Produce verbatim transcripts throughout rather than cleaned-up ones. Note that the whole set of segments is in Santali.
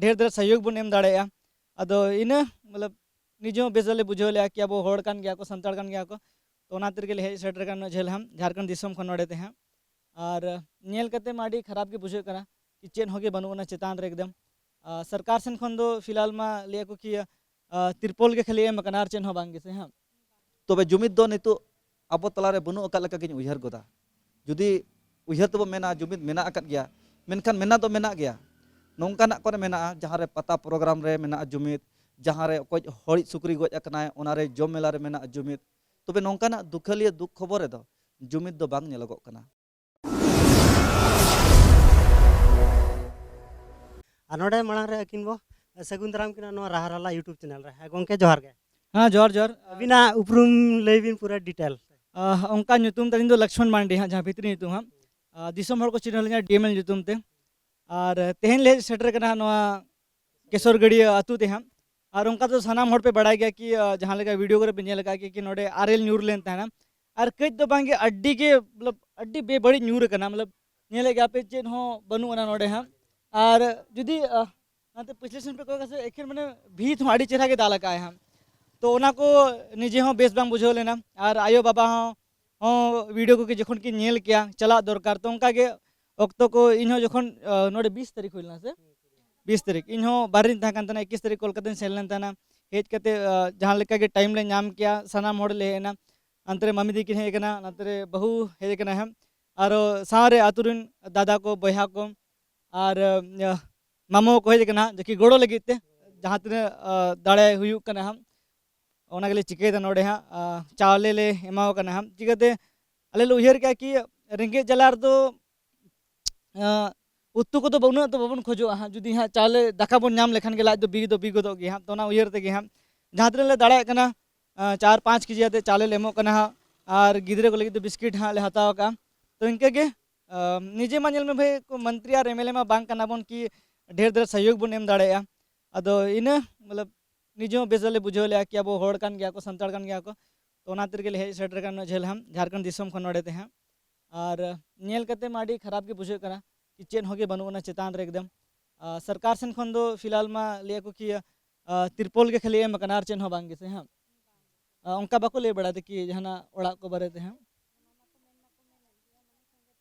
ᱰᱷᱮᱨ ᱰᱷᱮᱨ ᱥᱚᱦᱭᱳᱜᱽ ᱵᱚᱱ ᱮᱢ ᱫᱟᱲᱮᱭᱟᱜᱼᱟ᱾ ᱟᱫᱚ ᱤᱱᱟᱹ ᱢᱚᱛᱞᱚᱵ ᱱᱤᱡᱮ ᱦᱚᱸ ᱵᱮᱥ ᱵᱟᱞᱮ ᱵᱩᱡᱷᱟᱹᱣ ᱞᱮᱜᱼᱟ ᱠᱤ ᱟᱵᱚ ᱦᱚᱲ ᱠᱟᱱ ᱜᱮᱭᱟ ᱠᱚ, ᱥᱟᱱᱛᱟᱲ ᱠᱟᱱ ᱜᱮᱭᱟ ᱠᱚ᱾ ᱛᱚ ᱚᱱᱟ ᱛᱮᱜᱮ ᱞᱮ ᱦᱮᱡ ᱥᱮᱴᱮᱨ ᱟᱠᱟᱱᱟ ᱩᱱᱟᱹᱜ ᱡᱷᱟᱹᱞ ᱦᱟᱸᱜ ᱡᱷᱟᱲᱠᱷᱚᱸᱰ ᱫᱤᱥᱚᱢ ᱠᱷᱚᱱ ᱱᱚᱰᱮ ᱛᱮ ᱦᱟᱸᱜ᱾ ᱟᱨ ᱧᱮᱞ ᱠᱟᱛᱮ ᱢᱟ ᱟᱹᱰᱤ ᱠᱷᱟᱨᱟᱯ ᱜᱮ ᱵᱩᱡᱷᱟᱹᱜ ᱠᱟᱱᱟ ᱠᱤ ᱪᱮᱫ ᱦᱚᱸ ᱜᱮ ᱵᱟᱹᱱᱩᱜ ᱟᱱᱟ ᱪᱮᱛᱟᱱ ᱨᱮ ᱮᱠᱫᱚᱢ᱾ ᱟᱨ ᱥᱚᱨᱠᱟᱨ ᱥᱮᱱ ᱠᱷᱚᱱ ᱫᱚ ᱯᱷᱤᱞᱦᱟᱞ ᱢᱟ ᱞᱟᱹᱭ ᱟᱠᱚ ᱠᱤ ᱟᱨ ᱛᱤᱨᱯᱚᱞ ᱜᱮ ᱠᱷᱟᱹᱞᱤ ᱮᱢ ᱟᱠᱟᱱᱟ, ᱟᱨ ᱪᱮᱫ ᱦᱚᱸ ᱵᱟᱝ ᱜᱮ ᱥᱮ ᱦᱟᱸᱜ᱾ ᱛᱚᱵᱮ ᱡᱩᱢᱤᱫ ᱫᱚ ᱱᱤᱛᱚᱜ ᱟᱵᱚ ᱛᱟᱞᱟᱨᱮ ᱵᱟᱹᱱᱩᱜ ᱟᱠᱟᱫ ᱞᱮᱠᱟ ᱜᱤᱧ ᱩᱭᱦᱟᱹᱨ ᱜᱚᱫᱟ᱾ ᱡᱩᱫᱤ ᱩᱭᱦᱟᱹᱨ ᱛᱮᱵᱚ ᱢᱮᱱᱟ ᱡᱩᱢᱤᱫ ᱢᱮᱱᱟᱜ ᱟᱠᱟᱫ ᱜᱮᱭᱟ, ᱢᱮᱱᱠᱷᱟᱱ ᱢᱮᱱᱟᱜ ᱫᱚ ᱢᱮᱱᱟᱜ ᱜᱮᱭᱟ᱾ ᱱᱚᱝᱠᱟᱱᱟᱜ ᱠᱚᱨᱮ ᱢᱮᱱᱟᱜᱼᱟ, ᱡᱟᱦᱟᱸ ᱨᱮ ᱯᱟᱛᱟ ᱯᱨᱳᱜᱨᱟᱢ ᱨᱮ ᱢᱮᱱᱟᱜᱼᱟ ᱡᱩᱢᱤᱫ, ᱡᱟᱦᱟᱸ ᱨᱮ ᱚᱠᱚᱭ ᱦᱚᱲᱤᱡ ᱥᱩᱠᱨᱤ ᱜᱚᱡ ᱟᱠᱟᱱᱟᱭ ᱚᱱᱟ ᱨᱮ ᱡᱚᱢ ᱢᱮᱞᱟ ᱨᱮ ᱢᱮᱱᱟᱜᱼᱟ ᱡᱩᱢᱤᱫ᱾ ᱛᱚᱵᱮ ᱱᱚᱝᱠᱟᱱᱟᱜ ᱫᱩᱠᱷᱟᱹᱞᱤᱭᱟᱹ ᱫᱩᱠ ᱠᱷᱚᱵᱚᱨ ᱨᱮᱫᱚ ᱡᱩᱢᱤᱫ ᱫᱚ ᱵᱟᱝ ᱧᱮᱞᱚᱜᱚᱜ ᱠᱟᱱᱟ᱾ ᱟᱨ ᱱᱚᱰᱮ ᱢᱟᱲᱟᱝ ᱨᱮ ᱟᱹᱠᱤᱱ ᱵᱚ ᱥᱟᱹᱜᱩᱱ ᱫᱟᱨᱟᱢ ᱠᱤᱱᱟ ᱱᱚᱣᱟ ᱨᱟᱦᱟᱨᱟᱞᱟ YouTube ᱪᱮᱱᱮᱞ ᱨᱮ᱾ ᱦᱮᱸ ᱜᱚᱢᱠᱮ, ᱡᱚᱦᱟᱨ ᱜᱮ᱾ ᱦᱮᱸ, ᱡᱚᱦᱟᱨ ᱡᱚᱦᱟᱨ᱾ ᱟᱹᱵᱤᱱᱟᱜ ᱩᱯᱨᱩᱢ ᱞᱟᱹᱭ ᱵᱤᱱ ᱯᱩᱨᱟᱹ ᱰᱤᱴᱮᱞ᱾ ᱟᱦ, ᱚᱱᱠᱟ ᱧᱩᱛᱩᱢ ᱛᱟᱹᱞᱤᱧ ᱫᱚ ᱞᱚᱠᱥᱢᱚᱱ ᱢᱟᱱᱰᱤ ᱦᱟᱸᱜ, ᱡᱟᱦᱟᱸ ᱵᱷᱤᱛᱨᱤ ᱧᱩᱛᱩᱢ ᱦᱟᱸᱜ᱾ ᱟᱨ ᱫᱤᱥᱚᱢ ᱦᱚᱲ ᱠᱚ ᱪᱤᱱᱦᱟᱹᱣ ᱞᱤᱧᱟ ᱰᱤ ᱮᱢ ᱮᱞ ᱧᱩᱛᱩᱢ ᱛᱮ᱾ ᱟᱨ ᱛᱮᱦᱮᱧ ᱞᱮ ᱦᱮᱡ ᱥᱮᱴᱮᱨ ᱠᱟᱱᱟ ᱦᱟᱸᱜ ᱱᱚᱣᱟ ᱠᱮᱥᱚᱨ ᱜᱟᱹᱲᱭᱟᱹ ᱟᱹᱛᱩ ᱛᱮ ᱦᱟᱸᱜ᱾ ᱟᱨ ᱚᱱᱠᱟ ᱫᱚ ᱥᱟᱱᱟᱢ ᱦᱚᱲ ᱯᱮ ᱵᱟᱲᱟᱭ ᱜᱮᱭᱟ ᱠᱤ, ᱟᱦ, ᱡᱟᱦᱟᱸ ᱞᱮᱠᱟ ᱵᱷᱤᱰᱤᱭᱳ ᱠᱚᱨᱮ ᱯᱮ ᱧᱮᱞ ᱟᱠᱟᱫ ᱜᱮᱭᱟ ᱠᱤ ᱱᱚᱰᱮ ᱟᱨᱮᱞ ᱧᱩᱨ ᱞᱮᱱ ᱛᱟᱦᱮᱱᱟ᱾ ᱟᱨ ᱠᱟᱹᱡ ᱫᱚ ᱵᱟᱝ ᱜᱮ ᱟᱹᱰᱤ ᱜᱮ, ᱢᱚᱛᱞᱚᱵ, ᱟᱹᱰᱤ ᱵᱮᱵᱟᱹᱲᱤᱡ ᱧᱩᱨ ᱟᱠᱟᱱᱟ, ᱢᱚᱛᱞᱚᱵ, ᱧᱮᱞᱮᱫ ᱜᱮᱭᱟ ᱯᱮ ᱪᱮᱫ ᱦᱚᱸ ᱵᱟᱹᱱᱩᱜ ᱟᱱᱟ ᱱᱚᱰᱮ ᱦᱟᱸᱜ᱾ ᱟᱨ ᱡᱩᱫᱤ, ᱟᱦ, ᱱᱟᱛᱮ ᱯᱟᱹᱪᱷᱞᱟᱹ ᱥᱮᱱ ᱯᱮ ᱠᱚᱭᱚᱜᱟ ᱥᱮ ᱮᱠᱷᱮᱱ ᱢᱟᱱᱮ ᱵᱷᱤᱛ ᱦᱚᱸ ᱟᱹᱰᱤ ᱪᱮᱦᱨᱟ ᱜᱮ ᱫᱟᱞ ᱟᱠᱟᱫ ᱟᱭ ᱦᱟᱸᱜ᱾ ᱛᱚ ᱚᱱᱟ ᱠᱚ ᱱᱤᱡᱮ ᱦᱚᱸ ᱵᱮᱥ ᱵᱟᱝ ᱵᱩᱡᱷᱟᱹᱣ ᱞᱮᱱᱟ᱾ ᱟᱨ ᱟᱭᱳ ᱵᱟᱵᱟ ᱦᱚᱸ, ᱦᱚᱸ ᱵᱷᱤᱰᱤᱭᱳ ᱠᱚᱜᱮ ᱡᱚᱠᱷᱚᱱ ᱠᱤᱱ ᱧᱮᱞ ᱠᱮᱭᱟ ᱪᱟᱞᱟᱜ ᱫᱚᱨᱠᱟᱨ, ᱛᱚ ᱚᱱᱠᱟ ᱜᱮ ᱚᱠᱛᱚ ᱠᱚ ᱤᱧ ᱦᱚᱸ ᱡᱚᱠᱷᱚᱱ, ᱟᱦ, ᱱᱚᱰᱮ ᱵᱤᱥ ᱛᱟᱹᱨᱤᱠᱷ ᱦᱩᱭ ᱞᱮᱱᱟ ᱥᱮ ᱵᱤᱥ ᱛᱟᱹᱨᱤᱠᱷ, ᱤᱧ ᱦᱚᱸ ᱵᱟᱨᱦᱮ ᱨᱤᱧ ᱛᱟᱦᱮᱸ ᱠᱟᱱ ᱛᱟᱦᱮᱱᱟ, ᱮᱠᱤᱥ ᱛᱟᱹᱨᱤᱠᱷ ᱠᱳᱞᱠᱟᱛᱟᱧ ᱥᱮᱱ ᱞᱮᱱ ᱛᱟᱦᱮᱱᱟ᱾ ᱦᱮᱡ ᱠᱟᱛᱮ, ᱟᱦ, ᱡᱟᱦᱟᱸ ᱞᱮᱠᱟ ᱜᱮ ᱴᱟᱭᱤᱢ ᱞᱮ ᱧᱟᱢ ᱠᱮᱭᱟ ᱥᱟᱱᱟᱢ ᱦᱚᱲ ᱞᱮ ᱦᱮᱡ ᱮᱱᱟ᱾ ᱦᱟᱱᱛᱮ ᱨᱮ ᱢᱟᱢᱤ ᱫᱤ ᱠᱤᱱ ᱦᱮᱡ ᱟᱠᱟᱱᱟ, ᱱᱟᱛᱮ ᱨᱮ ᱵᱟᱹᱦᱩ ᱦᱮᱡ ᱟᱠᱟᱱᱟ ᱦᱟᱸᱜ᱾ ᱟᱨᱚ ᱥᱟᱶᱨᱮ ᱟᱹᱛᱩ ᱨᱮᱱ ᱫᱟᱫᱟ ᱠᱚ, ᱵᱚᱭᱦᱟ ᱠᱚ, ᱟᱨ, ᱟᱦ, ᱢᱟᱢᱚ ᱠᱚ ᱦᱮᱡ ᱟᱠᱟᱱᱟ ᱡᱮ ᱠᱤ ᱜᱚᱲᱚ ᱞᱟᱹᱜᱤᱫ ᱛᱮ, ᱡᱟᱦᱟᱸ ᱛᱤᱱᱟᱹᱜ, ᱟᱦ, ᱫᱟᱲᱮ ᱦᱩᱭᱩᱜ ᱠᱟᱱᱟ ᱦᱟᱸᱜ᱾ ᱚᱱᱟ ᱜᱮᱞᱮ ᱪᱤᱠᱟᱹᱭᱮᱫᱟ ᱱᱚᱰᱮ ᱦᱟᱸᱜ, ᱟᱦ, ᱪᱟᱣᱞᱮ ᱞᱮ ᱮᱢᱟᱣ ᱠᱟᱱᱟ ᱦᱟᱸᱜ᱾ ᱪᱤᱠᱟᱹᱛᱮ ᱟᱞᱮ ᱞᱮ ᱩᱭᱦᱟᱹᱨ ᱠᱮᱜᱼᱟ ᱠᱤ ᱨᱮᱸᱜᱮᱡ ᱡᱟᱞᱟ ᱨᱮᱫᱚ, ᱟᱦ, ᱩᱛᱩ ᱠᱚᱫᱚ ᱩᱱᱟᱹᱜ ᱫᱚ ᱵᱟᱵᱚᱱ ᱠᱷᱚᱡᱚᱜᱼᱟ ᱦᱟᱸᱜ, ᱡᱩᱫᱤ ᱦᱟᱸᱜ ᱪᱟᱣᱞᱮ ᱫᱟᱠᱟ ᱵᱚᱱ ᱧᱟᱢ ᱞᱮᱠᱷᱟᱱ ᱜᱮ ᱞᱟᱡ ᱫᱚ ᱵᱤ ᱫᱚ ᱵᱤ ᱜᱚᱫᱚᱜ ᱜᱮᱭᱟ ᱦᱟᱸᱜ᱾ ᱛᱚ ᱚᱱᱟ ᱩᱭᱦᱟᱹᱨ ᱛᱮᱜᱮ ᱦᱟᱸᱜ ᱡᱟᱦᱟᱸ ᱛᱤᱱᱟᱹᱜ ᱞᱮ ᱫᱟᱲᱮᱭᱟᱜ ᱠᱟᱱᱟ, ᱟᱦ, ᱪᱟᱨ ᱯᱟᱸᱪ ᱠᱮᱡᱤ ᱟᱛᱮ ᱪᱟᱣᱞᱮ ᱞᱮ ᱮᱢᱚᱜ ᱠᱟᱱᱟ ᱦᱟᱸᱜ, ᱟᱨ ᱜᱤᱫᱽᱨᱟᱹ ᱠᱚ ᱞᱟᱹᱜᱤᱫ ᱫᱚ ᱵᱤᱥᱠᱤᱴ ᱦᱟᱸᱜ ᱞᱮ ᱦᱟᱛᱟᱣ ᱠᱟᱜᱼᱟ᱾ ᱛᱚ ᱤᱱᱠᱟᱹ ᱜᱮ, ᱟᱦ, ᱱᱤᱡᱮ ᱢᱟ ᱧᱮᱞ ᱢᱮ ᱵᱷᱟᱹᱭ, ᱠᱚ ᱢᱚᱱᱛᱨᱤ ᱟᱨ ᱮᱢ ᱮᱞ ᱮ ᱢᱟ ᱵᱟᱝ ᱠᱟᱱᱟ ᱵᱚᱱ ᱠᱤ ᱰᱷᱮᱨ ᱰᱷᱮᱨ ᱥᱚᱦᱭᱳᱜᱽ ᱵᱚᱱ ᱮᱢ ᱫᱟᱲᱮᱭᱟᱜᱼᱟ᱾ ᱟᱫᱚ ᱤᱱᱟᱹ ᱢᱚᱛᱞᱚᱵ ᱱᱤᱡᱮ ᱦᱚᱸ ᱵᱮᱥ ᱵᱟᱞᱮ ᱵᱩᱡᱷᱟᱹᱣ ᱞᱮᱜᱼᱟ ᱠᱤ ᱟᱵᱚ ᱦᱚᱲ ᱠᱟᱱ ᱜᱮᱭᱟ ᱠᱚ, ᱥᱟᱱᱛᱟᱲ ᱠᱟᱱ ᱜᱮᱭᱟ ᱠᱚ᱾ ᱛᱚ ᱚᱱᱟ ᱛᱮᱜᱮ ᱞᱮ ᱦᱮᱡ ᱥᱮᱴᱮᱨ ᱟᱠᱟᱱᱟ ᱩᱱᱟᱹᱜ ᱡᱷᱟᱹᱞ ᱦᱟᱸᱜ ᱡᱷᱟᱲᱠᱷᱚᱸᱰ ᱫᱤᱥᱚᱢ ᱠᱷᱚᱱ ᱱᱚᱰᱮ ᱛᱮ ᱦᱟᱸᱜ᱾ ᱟᱨ ᱧᱮᱞ ᱠᱟᱛᱮ ᱢᱟ ᱟᱹᱰᱤ ᱠᱷᱟᱨᱟᱯ ᱜᱮ ᱵᱩᱡᱷᱟᱹᱜ ᱠᱟᱱᱟ ᱠᱤ ᱪᱮᱫ ᱦᱚᱸ ᱜᱮ ᱵᱟᱹᱱᱩᱜ ᱟᱱᱟ ᱪᱮᱛᱟᱱ ᱨᱮ ᱮᱠᱫᱚᱢ᱾ ᱟᱨ ᱥᱚᱨᱠᱟᱨ ᱥᱮᱱ ᱠᱷᱚᱱ ᱫᱚ ᱯᱷᱤᱞᱦᱟᱞ ᱢᱟ ᱞᱟᱹᱭ ᱟᱠᱚ ᱠᱤ ᱟᱨ ᱛᱤᱨᱯᱚᱞ ᱜᱮ ᱠᱷᱟᱹᱞᱤ ᱮᱢ ᱟᱠᱟᱱᱟ, ᱟᱨ ᱪᱮᱫ ᱦᱚᱸ ᱵᱟᱝ ᱜᱮ ᱥᱮ ᱦᱟᱸᱜ? ᱟᱨ ᱚᱱᱠᱟ ᱵᱟᱠᱚ ᱞᱟᱹᱭ ᱵᱟᱲᱟᱭᱮᱫᱟ ᱠᱤ ᱡᱟᱦᱟᱱᱟᱜ ᱚᱲᱟᱜ ᱠᱚ ᱵᱟᱨᱮ ᱛᱮ ᱦᱟᱸᱜ?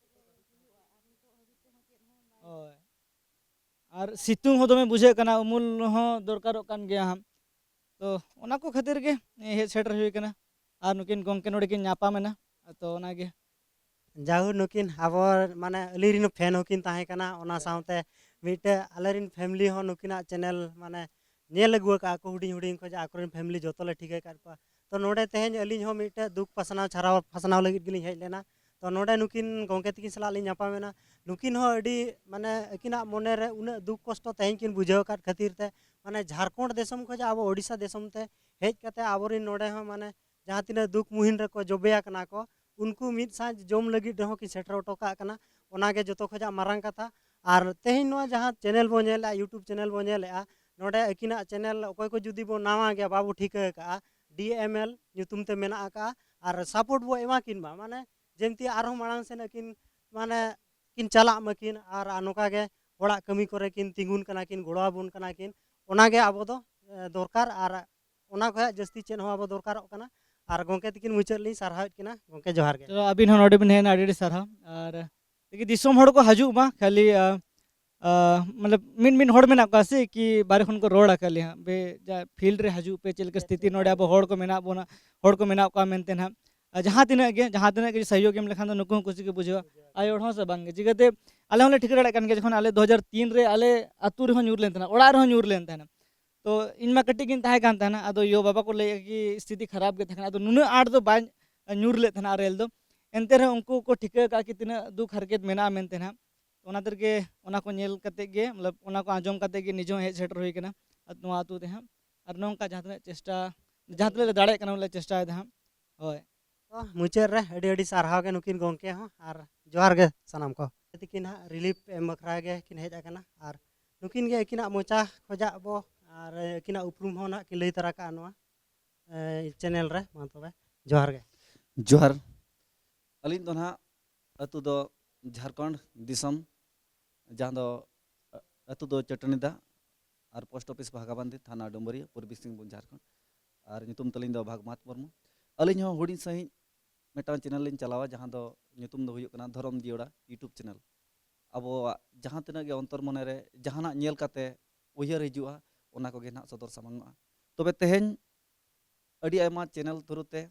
ᱦᱳᱭ᱾ ᱟᱨ ᱥᱤᱛᱩᱝ ᱦᱚᱸ ᱫᱚᱢᱮ ᱵᱩᱡᱷᱟᱹᱜ ᱠᱟᱱᱟ, ᱩᱢᱩᱞ ᱦᱚᱸ ᱫᱚᱨᱠᱟᱨᱚᱜ ᱠᱟᱱ ᱜᱮᱭᱟ ᱦᱟᱸᱜ᱾ ᱛᱚ ᱚᱱᱟ ᱠᱚ ᱠᱷᱟᱹᱛᱤᱨ ᱜᱮ ᱦᱮᱡ ᱥᱮᱴᱮᱨ ᱦᱩᱭ ᱠᱟᱱᱟ᱾ ᱟᱨ ᱱᱩᱠᱤᱱ ᱜᱚᱢᱠᱮ ᱱᱚᱰᱮ ᱠᱤᱱ ᱧᱟᱯᱟᱢ ᱮᱱᱟ, ᱛᱚ ᱚᱱᱟᱜᱮ᱾ ᱡᱟᱦᱳ, ᱱᱩᱠᱤᱱ ᱟᱵᱚ ᱢᱟᱱᱮ ᱟᱹᱞᱤᱧ ᱨᱮᱱ ᱯᱷᱮᱱ ᱦᱚᱸᱠᱤᱱ ᱛᱟᱦᱮᱸ ᱠᱟᱱᱟ, ᱚᱱᱟ ᱥᱟᱶᱛᱮ ᱢᱤᱫᱴᱮᱡ ᱟᱞᱮ ᱨᱮᱱ ᱯᱷᱮᱢᱞᱤ ᱦᱚᱸ ᱱᱩᱠᱤᱱᱟᱜ ᱪᱮᱱᱮᱞ ᱢᱟᱱᱮ ᱧᱮᱞ ᱟᱹᱜᱩ ᱟᱠᱟᱫᱼᱟ ᱠᱚ ᱦᱩᱰᱤᱧ ᱦᱩᱰᱤᱧ ᱠᱷᱚᱱ, ᱟᱠᱚ ᱨᱮᱱ ᱯᱷᱮᱢᱞᱤ ᱡᱚᱛᱚ ᱞᱮ ᱴᱷᱤᱠᱟᱹ ᱟᱠᱟᱫ ᱠᱚᱣᱟ᱾ ᱛᱚ ᱱᱚᱰᱮ ᱛᱮᱦᱮᱧ ᱟᱹᱞᱤᱧ ᱦᱚᱸ ᱢᱤᱫᱴᱮᱡ ᱫᱩᱠ ᱯᱟᱥᱱᱟᱣ ᱪᱷᱟᱨᱟᱣ ᱯᱟᱥᱱᱟᱣ ᱞᱟᱹᱜᱤᱫ ᱜᱮᱞᱤᱧ ᱦᱮᱡ ᱞᱮᱱᱟ᱾ ᱛᱚ ᱱᱚᱰᱮ ᱱᱩᱠᱤᱱ ᱜᱚᱢᱠᱮ ᱛᱟᱹᱠᱤᱱ ᱥᱟᱞᱟᱜ ᱞᱤᱧ ᱧᱟᱯᱟᱢ ᱮᱱᱟ᱾ ᱱᱩᱠᱤᱱ ᱦᱚᱸ ᱟᱹᱰᱤ ᱢᱟᱱᱮ ᱟᱹᱠᱤᱱᱟᱜ ᱢᱚᱱᱮ ᱨᱮ ᱩᱱᱟᱹᱜ ᱫᱩᱠ ᱠᱚᱥᱴᱚ ᱛᱮᱦᱮᱧ ᱠᱤᱱ ᱵᱩᱡᱷᱟᱹᱣ ᱟᱠᱟᱫ ᱠᱷᱟᱹᱛᱤᱨ ᱛᱮ ᱢᱟᱱᱮ ᱡᱷᱟᱲᱠᱷᱚᱸᱰ ᱫᱤᱥᱚᱢ ᱠᱷᱚᱱ ᱟᱵᱚ ᱳᱰᱤᱥᱟ ᱫᱤᱥᱚᱢ ᱛᱮ ᱦᱮᱡ ᱠᱟᱛᱮ ᱟᱵᱚᱨᱮᱱ ᱱᱚᱰᱮ ᱦᱚᱸ ᱢᱟᱱᱮ ᱡᱟᱦᱟᱸ ᱛᱤᱱᱟᱹᱜ ᱫᱩᱠ ᱢᱩᱦᱤᱱ ᱨᱮᱠᱚ ᱡᱚᱵᱮ ᱟᱠᱟᱱᱟ ᱠᱚ, ᱩᱱᱠᱩ ᱢᱤᱫ ᱥᱟᱶ ᱡᱚᱢ ᱞᱟᱹᱜᱤᱫ ᱨᱮᱦᱚᱸ ᱠᱤᱱ ᱥᱮᱴᱮᱨ ᱦᱚᱴᱚ ᱠᱟᱜ ᱠᱟᱱᱟ᱾ ᱚᱱᱟᱜᱮ ᱡᱚᱛᱚ ᱠᱷᱚᱱᱟᱜ ᱢᱟᱨᱟᱝ ᱠᱟᱛᱷᱟ᱾ ᱟᱨ ᱛᱮᱦᱮᱧ ᱱᱚᱣᱟ ᱡᱟᱦᱟᱸ ᱪᱮᱱᱮᱞ ᱵᱚᱱ ᱧᱮᱞᱮᱫᱼᱟ, YouTube ᱪᱮᱱᱮᱞ ᱵᱚᱱ ᱧᱮᱞᱮᱫᱼᱟ, ᱱᱚᱰᱮ ᱟᱹᱠᱤᱱᱟᱜ ᱪᱮᱱᱮᱞ ᱚᱠᱚᱭ ᱠᱚ ᱡᱩᱫᱤ ᱵᱚᱱ ᱱᱟᱣᱟ ᱜᱮᱭᱟ, ᱵᱟᱵᱚ ᱴᱷᱤᱠᱟᱹ ᱟᱠᱟᱫᱼᱟ, ᱰᱤ ᱮᱢ ᱮᱞ ᱧᱩᱛᱩᱢ ᱛᱮ ᱢᱮᱱᱟᱜ ᱟᱠᱟᱫᱼᱟ, ᱟᱨ ᱥᱟᱯᱳᱨᱴ ᱵᱚ ᱮᱢᱟ ᱠᱤᱱ ᱢᱟ, ᱢᱟᱱᱮ ᱡᱮᱢᱛᱤ ᱟᱨᱦᱚᱸ ᱢᱟᱲᱟᱝ ᱥᱮᱱ ᱟᱹᱠᱤᱱ ᱢᱟᱱᱮ ᱠᱤᱱ ᱪᱟᱞᱟᱜ ᱢᱟᱹᱠᱤᱱ, ᱟᱨ ᱱᱚᱝᱠᱟ ᱜᱮ ᱚᱲᱟᱜ ᱠᱟᱹᱢᱤ ᱠᱚᱨᱮ ᱠᱤᱱ ᱛᱤᱸᱜᱩᱱ ᱠᱟᱱᱟ ᱠᱤᱱ, ᱜᱚᱲᱚ ᱟᱵᱚᱱ ᱠᱟᱱᱟ ᱠᱤᱱ, ᱚᱱᱟᱜᱮ ᱟᱵᱚ ᱫᱚ, ᱮ, ᱫᱚᱨᱠᱟᱨ᱾ ᱟᱨ ᱚᱱᱟ ᱠᱷᱚᱱᱟᱜ ᱡᱟᱹᱥᱛᱤ ᱪᱮᱫ ᱦᱚᱸ ᱟᱵᱚ ᱫᱚᱨᱠᱟᱨᱚᱜ ᱠᱟᱱᱟ᱾ ᱟᱨ ᱜᱚᱢᱠᱮ ᱛᱤᱠᱤᱱ ᱢᱩᱪᱟᱹᱫ ᱞᱤᱧ ᱥᱟᱨᱦᱟᱣᱮᱫ ᱠᱤᱱᱟ᱾ ᱜᱚᱢᱠᱮ ᱡᱚᱦᱟᱨ ᱜᱮ᱾ ᱛᱚ ᱟᱹᱵᱤᱱ ᱦᱚᱸ ᱱᱚᱰᱮ ᱵᱤᱱ ᱦᱮᱡ ᱮᱱᱟ, ᱟᱹᱰᱤ ᱟᱹᱰᱤ ᱥᱟᱨᱦᱟᱣ᱾ ᱟᱨ ᱛᱮᱜᱮ ᱫᱤᱥᱚᱢ ᱦᱚᱲ ᱠᱚ ᱦᱤᱡᱩᱜ ᱢᱟ, ᱠᱷᱟᱹᱞᱤ, ᱟ, ᱟ, ᱢᱚᱛᱞᱚᱵ ᱢᱤᱫ ᱢᱤᱫ ᱦᱚᱲ ᱢᱮᱱᱟᱜ ᱠᱚᱣᱟ ᱥᱮ ᱠᱤ ᱵᱟᱨᱦᱮ ᱠᱷᱚᱱ ᱠᱚ ᱨᱚᱲᱟ ᱠᱷᱟᱹᱞᱤ ᱦᱟᱸᱜ, ᱵᱮ-, ᱡᱟ ᱯᱷᱤᱞᱰ ᱨᱮ ᱦᱤᱡᱩᱜ ᱯᱮ, ᱪᱮᱫ ᱞᱮᱠᱟ ᱥᱛᱷᱤᱛᱤ ᱱᱚᱰᱮ ᱟᱵᱚ ᱦᱚᱲ ᱠᱚ ᱢᱮᱱᱟᱜ ᱵᱚᱱᱟ, ᱦᱚᱲ ᱠᱚ ᱢᱮᱱᱟᱜ ᱠᱚᱣᱟ ᱢᱮᱱᱛᱮ ᱱᱟᱦᱟᱜ᱾ ᱟᱨ ᱡᱟᱦᱟᱸ ᱛᱤᱱᱟᱹᱜ ᱜᱮ, ᱡᱟᱦᱟᱸ ᱛᱤᱱᱟᱹᱜ ᱜᱮ ᱥᱚᱦᱭᱳᱜᱽ ᱮᱢ ᱞᱮᱠᱷᱟᱱ ᱫᱚ ᱱᱩᱠᱩ ᱦᱚᱸ ᱠᱩᱥᱤ ᱠᱚ ᱵᱩᱡᱷᱟᱹᱣᱟ᱾ ᱟᱭᱳ ᱦᱚᱲ ᱦᱚᱸ ᱥᱮ ᱵᱟᱝ ᱜᱮ, ᱪᱤᱠᱟᱹᱛᱮ ᱟᱞᱮ ᱦᱚᱸᱞᱮ ᱴᱷᱤᱠᱟᱹ ᱫᱟᱲᱮᱭᱟᱜ ᱠᱟᱱ ᱜᱮᱭᱟ, ᱡᱚᱠᱷᱚᱱ ᱟᱞᱮ ᱫᱩ ᱦᱟᱡᱟᱨ ᱛᱤᱱ ᱨᱮ ᱟᱞᱮ ᱟᱹᱛᱩ ᱨᱮᱦᱚᱸ ᱧᱩᱨ ᱞᱮᱱ ᱛᱟᱦᱮᱱᱟ, ᱚᱲᱟᱜ ᱨᱮᱦᱚᱸ ᱧᱩᱨ ᱞᱮᱱ ᱛᱟᱦᱮᱱᱟ᱾ ᱛᱚ ᱤᱧ ᱢᱟ ᱠᱟᱹᱴᱤᱡ ᱜᱤᱧ ᱛᱟᱦᱮᱸ ᱠᱟᱱ ᱛᱟᱦᱮᱱᱟ, ᱟᱫᱚ ᱭᱳ ᱵᱟᱵᱟ ᱠᱚ ᱞᱟᱹᱭᱮᱫ ᱠᱤ ᱥᱛᱷᱤᱛᱤ ᱠᱷᱟᱨᱟᱯ ᱜᱮ ᱛᱟᱦᱮᱸ ᱠᱟᱱᱟ, ᱟᱫᱚ ᱱᱩᱱᱟᱹᱜ ᱟᱸᱴ ᱫᱚ ᱵᱟᱭ ᱧᱩᱨ ᱞᱮᱫ ᱛᱟᱦᱮᱱᱟ ᱟᱨᱮᱞ ᱫᱚ᱾ ᱮᱱᱛᱮ ᱨᱮᱦᱚᱸ ᱩᱱᱠᱩ ᱠᱚ ᱴᱷᱤᱠᱟᱹ ᱟᱠᱟᱫᱼᱟ ᱠᱤ ᱛᱤᱱᱟᱹᱜ ᱫᱩᱠ ᱦᱟᱨᱠᱮᱛ ᱢᱮᱱᱟᱜᱼᱟ ᱢᱮᱱᱛᱮ ᱱᱟᱦᱟᱜ᱾ ᱚᱱᱟ ᱛᱮᱜᱮ, ᱚᱱᱟ ᱠᱚ ᱧᱮᱞ ᱠᱟᱛᱮ ᱜᱮ, ᱢᱚᱛᱞᱚᱵ ᱚᱱᱟ ᱠᱚ ᱟᱸᱡᱚᱢ ᱠᱟᱛᱮ ᱜᱮ ᱱᱤᱡᱮ ᱦᱚᱸ ᱦᱮᱡ ᱥᱮᱴᱮᱨ ᱦᱩᱭ ᱠᱟᱱᱟ ᱱᱚᱣᱟ ᱟᱹᱛᱩ ᱛᱮ ᱦᱟᱸᱜ᱾ ᱟᱨ ᱱᱚᱝᱠᱟ ᱡᱟᱦᱟᱸ ᱛᱤᱱᱟᱹᱜ ᱪᱮᱥᱴᱟ, ᱡᱟᱦᱟᱸ ᱛᱤᱱᱟᱹᱜ ᱞᱮ ᱫᱟᱲᱮᱭᱟᱜ ᱠᱟᱱᱟ, ᱩᱱᱟᱹᱜ ᱞᱮ ᱪᱮᱥᱴᱟᱭᱮᱫᱟ ᱦᱟᱸᱜ᱾ ᱦᱳᱭ᱾ ᱛᱚ ᱢᱩᱪᱟᱹᱫ ᱨᱮ ᱟᱹᱰᱤ ᱟᱹᱰᱤ ᱥᱟᱨᱦᱟᱣ ᱜᱮ ᱱᱩᱠᱤᱱ ᱜᱚᱢᱠᱮ ᱦᱚᱸ, ᱟᱨ ᱡᱚᱦᱟᱨ ᱜᱮ ᱥᱟᱱᱟᱢ ᱠᱚ᱾ ᱛᱤᱠᱤᱱ ᱦᱟᱸᱜ ᱨᱤᱞᱤᱯ ᱮᱢ ᱵᱟᱠᱷᱨᱟ ᱜᱮ ᱠᱤᱱ ᱦᱮᱡ ᱟᱠᱟᱱᱟ, ᱟᱨ ᱱᱩᱠᱤᱱ ᱜᱮ ᱟᱹᱠᱤᱱᱟᱜ ᱢᱚᱪᱟ ᱠᱷᱚᱱᱟᱜ ᱵᱚ, ᱟᱨ ᱟᱹᱠᱤᱱᱟᱜ ᱩᱯᱨᱩᱢ ᱦᱚᱸ ᱱᱟᱦᱟᱜ ᱠᱤᱱ ᱞᱟᱹᱭ ᱛᱟᱨᱟ ᱠᱟᱜᱼᱟ ᱱᱚᱣᱟ, ᱮ, ᱪᱮᱱᱮᱞ ᱨᱮ᱾ ᱢᱟ ᱛᱚᱵᱮ, ᱡᱚᱦᱟᱨ ᱜᱮ᱾ ᱡᱚᱦᱟᱨ᱾ ᱟᱹᱞᱤᱧ ᱫᱚ ᱱᱟᱦᱟᱜ ᱟᱹᱛᱩ ᱫᱚ ᱡᱷᱟᱲᱠᱷᱚᱸᱰ ᱫᱤᱥᱚᱢ, ᱡᱟᱦᱟᱸ ᱫᱚ, ᱟ, ᱟᱹᱛᱩ ᱫᱚ ᱪᱟᱹᱴᱟᱹᱱᱤ ᱫᱟᱜ ᱟᱨ ᱯᱳᱥᱴ ᱚᱯᱷᱤᱥ ᱵᱷᱟᱜᱟᱵᱟᱱᱫᱤ, ᱛᱷᱟᱱᱟ ᱰᱩᱢᱵᱩᱨᱤᱭᱟᱹ, ᱯᱩᱨᱵᱤ ᱥᱤᱝᱵᱷᱩᱢ, ᱡᱷᱟᱲᱠᱷᱚᱸᱰ᱾ ᱟᱨ ᱧᱩᱛᱩᱢ ᱛᱟᱹᱞᱤᱧ ᱫᱚ ᱵᱷᱟᱜᱽᱢᱟᱛ ᱢᱩᱨᱢᱩ᱾ ᱟᱹᱞᱤᱧ ᱦᱚᱸ ᱦᱩᱰᱤᱧ ᱥᱟᱺᱦᱤᱡ ᱢᱤᱫᱴᱟᱝ ᱪᱮᱱᱮᱞ ᱞᱤᱧ ᱪᱟᱞᱟᱣᱟ, ᱡᱟᱦᱟᱸ ᱫᱚ ᱧᱩᱛᱩᱢ ᱫᱚ ᱦᱩᱭᱩᱜ ᱠᱟᱱᱟ ᱫᱷᱚᱨᱚᱢ ᱡᱤᱭᱟᱹᱲᱟ YouTube ᱪᱮᱱᱮᱞ᱾ ᱟᱵᱚᱣᱟᱜ ᱡᱟᱦᱟᱸ ᱛᱤᱱᱟᱹᱜ ᱜᱮ ᱚᱱᱛᱚᱨ ᱢᱚᱱᱮ ᱨᱮ ᱡᱟᱦᱟᱱᱟᱜ ᱧᱮᱞ ᱠᱟᱛᱮ ᱩᱭᱦᱟᱹᱨ ᱦᱤᱡᱩᱜᱼᱟ, ᱚᱱᱟ ᱠᱚᱜᱮ ᱱᱟᱦᱟᱜ ᱥᱚᱫᱚᱨ ᱥᱟᱢᱟᱝᱚᱜᱼᱟ᱾ ᱛᱚᱵᱮ ᱛᱮᱦᱮᱧ ᱟᱹᱰᱤ ᱟᱭᱢᱟ ᱪᱮᱱᱮᱞ ᱛᱷᱨᱩ ᱛᱮ,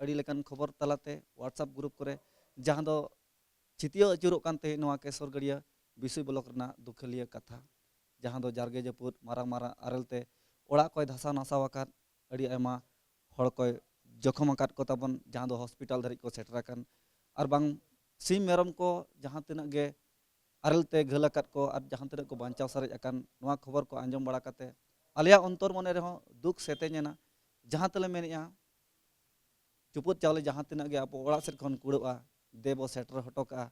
ᱟᱹᱰᱤ ᱞᱮᱠᱟᱱ ᱠᱷᱚᱵᱚᱨ ᱛᱟᱞᱟᱛᱮ, WhatsApp ᱜᱨᱩᱯ ᱠᱚᱨᱮ, ᱡᱟᱦᱟᱸ ᱫᱚ ᱪᱷᱤᱛᱭᱟᱹᱣ ᱟᱹᱪᱩᱨᱚᱜ ᱠᱟᱱ ᱛᱟᱦᱮᱸᱫ ᱱᱚᱣᱟ ᱠᱮᱥᱚᱨᱜᱟᱹᱲᱤᱭᱟᱹ ᱵᱤᱥᱩᱭ ᱵᱞᱚᱠ ᱨᱮᱱᱟᱜ ᱫᱩᱠᱷᱟᱹᱞᱤᱭᱟᱹ ᱠᱟᱛᱷᱟ, ᱡᱟᱦᱟᱸ ᱫᱚ ᱡᱟᱨᱜᱮ ᱡᱟᱹᱯᱩᱫ ᱢᱟᱨᱟᱝ ᱢᱟᱨᱟᱝ ᱟᱨᱮᱞ ᱛᱮ ᱚᱲᱟᱜ ᱠᱚᱭ ᱫᱷᱟᱥᱟᱣ ᱱᱟᱥᱟᱣ ᱟᱠᱟᱫ, ᱟᱹᱰᱤ ᱟᱭᱢᱟ ᱦᱚᱲ ᱠᱚᱭ ᱡᱚᱠᱷᱚᱢ ᱟᱠᱟᱫ ᱠᱚ ᱛᱟᱵᱚᱱ, ᱡᱟᱦᱟᱸ ᱫᱚ ᱦᱚᱥᱯᱤᱴᱟᱞ ᱫᱷᱟᱹᱨᱤᱡ ᱠᱚ ᱥᱮᱴᱮᱨ ᱟᱠᱟᱱ, ᱟᱨ ᱵᱟᱝ ᱥᱤᱢ ᱢᱮᱨᱚᱢ ᱠᱚ ᱡᱟᱦᱟᱸ ᱛᱤᱱᱟᱹᱜ ᱜᱮ ᱟᱨᱮᱞ ᱛᱮ ᱜᱷᱟᱹᱞ ᱟᱠᱟᱫ ᱠᱚ ᱟᱨ ᱡᱟᱦᱟᱸ ᱛᱤᱱᱟᱹᱜ ᱠᱚ ᱵᱟᱧᱪᱟᱣ ᱥᱟᱨᱮᱡ ᱟᱠᱟᱱ, ᱱᱚᱣᱟ ᱠᱷᱚᱵᱚᱨ ᱠᱚ ᱟᱸᱡᱚᱢ ᱵᱟᱲᱟ ᱠᱟᱛᱮ ᱟᱞᱮᱭᱟᱜ ᱚᱱᱛᱚᱨ ᱢᱚᱱᱮ ᱨᱮᱦᱚᱸ ᱫᱩᱠ ᱥᱮᱛᱮᱧ ᱮᱱᱟ᱾ ᱡᱟᱦᱟᱸ ᱛᱮᱞᱮ ᱢᱮᱱᱮᱫᱼᱟ, ᱪᱩᱯᱩᱫ ᱪᱟᱣᱞᱮ ᱡᱟᱦᱟᱸ ᱛᱤᱱᱟᱹᱜ ᱜᱮ ᱟᱵᱚ ᱚᱲᱟᱜ ᱥᱮᱫ ᱠᱷᱚᱱ ᱠᱩᱲᱟᱹᱜᱼᱟ, ᱫᱮ ᱵᱚ ᱥᱮᱴᱮᱨ ᱦᱚᱴᱚ ᱠᱟᱜᱼᱟ᱾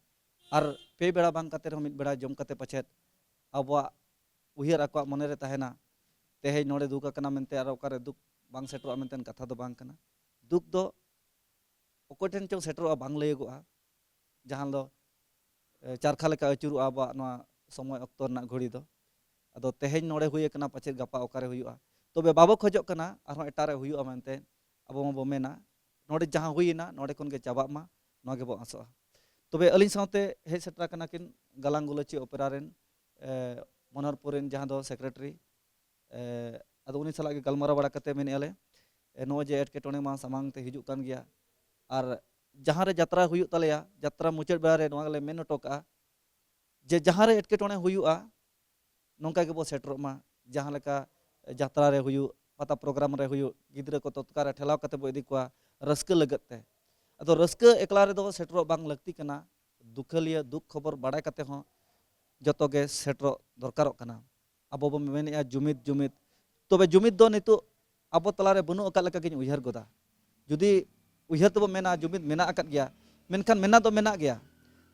ᱟᱨ ᱯᱮ ᱵᱮᱲᱟ ᱵᱟᱝ ᱠᱟᱛᱮ ᱨᱮᱦᱚᱸ ᱢᱤᱫ ᱵᱮᱲᱟ ᱡᱚᱢ ᱠᱟᱛᱮ ᱯᱟᱪᱮᱫ ᱟᱵᱚᱣᱟᱜ ᱩᱭᱦᱟᱹᱨ ᱟᱠᱚᱣᱟᱜ ᱢᱚᱱᱮ ᱨᱮ ᱛᱟᱦᱮᱱᱟ, ᱛᱮᱦᱮᱧ ᱱᱚᱰᱮ ᱫᱩᱠ ᱟᱠᱟᱱᱟ ᱢᱮᱱᱛᱮ ᱟᱨ ᱚᱠᱟᱨᱮ ᱫᱩᱠ ᱵᱟᱝ ᱥᱮᱴᱮᱨᱚᱜᱼᱟ ᱢᱮᱱᱛᱮ ᱠᱟᱛᱷᱟ ᱫᱚ ᱵᱟᱝ ᱠᱟᱱᱟ᱾ ᱫᱩᱠ ᱫᱚ ᱚᱠᱚᱭ ᱴᱷᱮᱱ ᱪᱚᱝ ᱥᱮᱴᱮᱨᱚᱜᱼᱟ, ᱵᱟᱝ ᱞᱟᱹᱭᱟᱹᱜᱚᱜᱼᱟ᱾ ᱡᱟᱦᱟᱸ ᱫᱚ, ᱮ, ᱪᱟᱨᱠᱷᱟ ᱞᱮᱠᱟ ᱟᱹᱪᱩᱨᱚᱜᱼᱟ ᱟᱵᱚᱣᱟᱜ ᱱᱚᱣᱟ ᱥᱚᱢᱚᱭ ᱚᱠᱛᱚ ᱨᱮᱱᱟᱜ ᱜᱷᱚᱲᱤ ᱫᱚ᱾ ᱟᱫᱚ ᱛᱮᱦᱮᱧ ᱱᱚᱰᱮ ᱦᱩᱭ ᱟᱠᱟᱱᱟ, ᱯᱟᱪᱮᱫ ᱜᱟᱯᱟ ᱚᱠᱟᱨᱮ ᱦᱩᱭᱩᱜᱼᱟ᱾ ᱛᱚᱵᱮ ᱵᱟᱵᱚ ᱠᱷᱚᱡᱚᱜ ᱠᱟᱱᱟ ᱟᱨᱦᱚᱸ ᱮᱴᱟᱜ ᱨᱮ ᱦᱩᱭᱩᱜᱼᱟ ᱢᱮᱱᱛᱮ᱾ ᱟᱵᱚ ᱢᱟᱵᱚ ᱢᱮᱱᱟ, ᱱᱚᱰᱮ ᱡᱟᱦᱟᱸ ᱦᱩᱭᱮᱱᱟ, ᱱᱚᱰᱮ ᱠᱷᱚᱱ ᱜᱮ ᱪᱟᱵᱟᱜ ᱢᱟ, ᱱᱚᱣᱟ ᱜᱮᱵᱚ ᱟᱥᱚᱜᱼᱟ᱾ ᱛᱚᱵᱮ ᱟᱹᱞᱤᱧ ᱥᱟᱶᱛᱮ ᱦᱮᱡ ᱥᱮᱴᱮᱨ ᱟᱠᱟᱱᱟ ᱠᱤᱱ ᱜᱟᱞᱟᱝ ᱜᱩᱞᱟᱹᱪᱤ ᱚᱯᱮᱨᱟ ᱨᱮᱱ, ᱮ, ᱢᱚᱱᱳᱦᱚᱨᱯᱩᱨ ᱨᱮᱱ, ᱡᱟᱦᱟᱸ ᱫᱚ ᱥᱮᱠᱨᱮᱴᱟᱨᱤ᱾ ᱮ, ᱟᱫᱚ ᱩᱱᱤ ᱥᱟᱞᱟᱜ ᱜᱮ ᱜᱟᱞᱢᱟᱨᱟᱣ ᱵᱟᱲᱟ ᱠᱟᱛᱮ ᱢᱮᱱᱮᱫᱼᱟ ᱞᱮ, ᱮ, ᱱᱚᱜᱼᱚᱭ ᱡᱮ ᱮᱴᱠᱮᱴᱚᱬᱮ ᱢᱟ ᱥᱟᱢᱟᱝ ᱛᱮ ᱦᱤᱡᱩᱜ ᱠᱟᱱ ᱜᱮᱭᱟ, ᱟᱨ ᱡᱟᱦᱟᱸ ᱨᱮ ᱡᱟᱛᱨᱟ ᱦᱩᱭᱩᱜ ᱛᱟᱞᱮᱭᱟ, ᱡᱟᱛᱨᱟ ᱢᱩᱪᱟᱹᱫ ᱵᱮᱲᱟ ᱨᱮ ᱱᱚᱣᱟ ᱜᱮᱞᱮ ᱢᱮᱱ ᱦᱚᱴᱚ ᱠᱟᱜᱼᱟ ᱡᱮ ᱡᱟᱦᱟᱸ ᱨᱮ ᱮᱴᱠᱮᱴᱚᱬᱮ ᱦᱩᱭᱩᱜᱼᱟ, ᱱᱚᱝᱠᱟ ᱜᱮᱵᱚ ᱥᱮᱴᱮᱨᱚᱜ ᱢᱟ᱾ ᱡᱟᱦᱟᱸ ᱞᱮᱠᱟ ᱡᱟᱛᱨᱟ ᱨᱮ ᱦᱩᱭᱩᱜ, ᱯᱟᱛᱟ ᱯᱨᱳᱜᱨᱟᱢ ᱨᱮ ᱦᱩᱭᱩᱜ, ᱜᱤᱫᱽᱨᱟᱹ ᱠᱚ ᱛᱚᱛᱠᱟ ᱨᱮ ᱴᱷᱮᱞᱟᱣ ᱠᱟᱛᱮ ᱵᱚ ᱤᱫᱤ ᱠᱚᱣᱟ ᱨᱟᱹᱥᱠᱟᱹ ᱞᱟᱹᱜᱤᱫ ᱛᱮ᱾ ᱟᱫᱚ ᱨᱟᱹᱥᱠᱟᱹ ᱮᱠᱞᱟ ᱨᱮᱫᱚ ᱥᱮᱴᱮᱨᱚᱜ ᱵᱟᱝ ᱞᱟᱹᱠᱛᱤ ᱠᱟᱱᱟ, ᱫᱩᱠᱷᱟᱹᱞᱤᱭᱟᱹ ᱫᱩᱠ ᱠᱷᱚᱵᱚᱨ ᱵᱟᱲᱟᱭ ᱠᱟᱛᱮ ᱦᱚᱸ ᱡᱚᱛᱚ ᱜᱮ ᱥᱮᱴᱮᱨᱚᱜ ᱫᱚᱨᱠᱟᱨᱚᱜ ᱠᱟᱱᱟ᱾ ᱟᱵᱚ ᱵᱚᱱ ᱢᱮᱱᱮᱫᱼᱟ ᱡᱩᱢᱤᱫ, ᱡᱩᱢᱤᱫ, ᱛᱚᱵᱮ ᱡᱩᱢᱤᱫ ᱫᱚ ᱱᱤᱛᱚᱜ ᱟᱵᱚ ᱛᱟᱞᱟᱨᱮ ᱵᱟᱹᱱᱩᱜ ᱟᱠᱟᱫ ᱞᱮᱠᱟ ᱜᱤᱧ ᱩᱭᱦᱟᱹᱨ ᱜᱚᱫᱟ᱾ ᱡᱩᱫᱤ ᱩᱭᱦᱟᱹᱨ ᱛᱮᱵᱚ ᱢᱮᱱᱟ ᱡᱩᱢᱤᱫ ᱢᱮᱱᱟᱜ ᱟᱠᱟᱫ ᱜᱮᱭᱟ, ᱢᱮᱱᱠᱷᱟᱱ ᱢᱮᱱᱟᱜ ᱫᱚ ᱢᱮᱱᱟᱜ ᱜᱮᱭᱟ᱾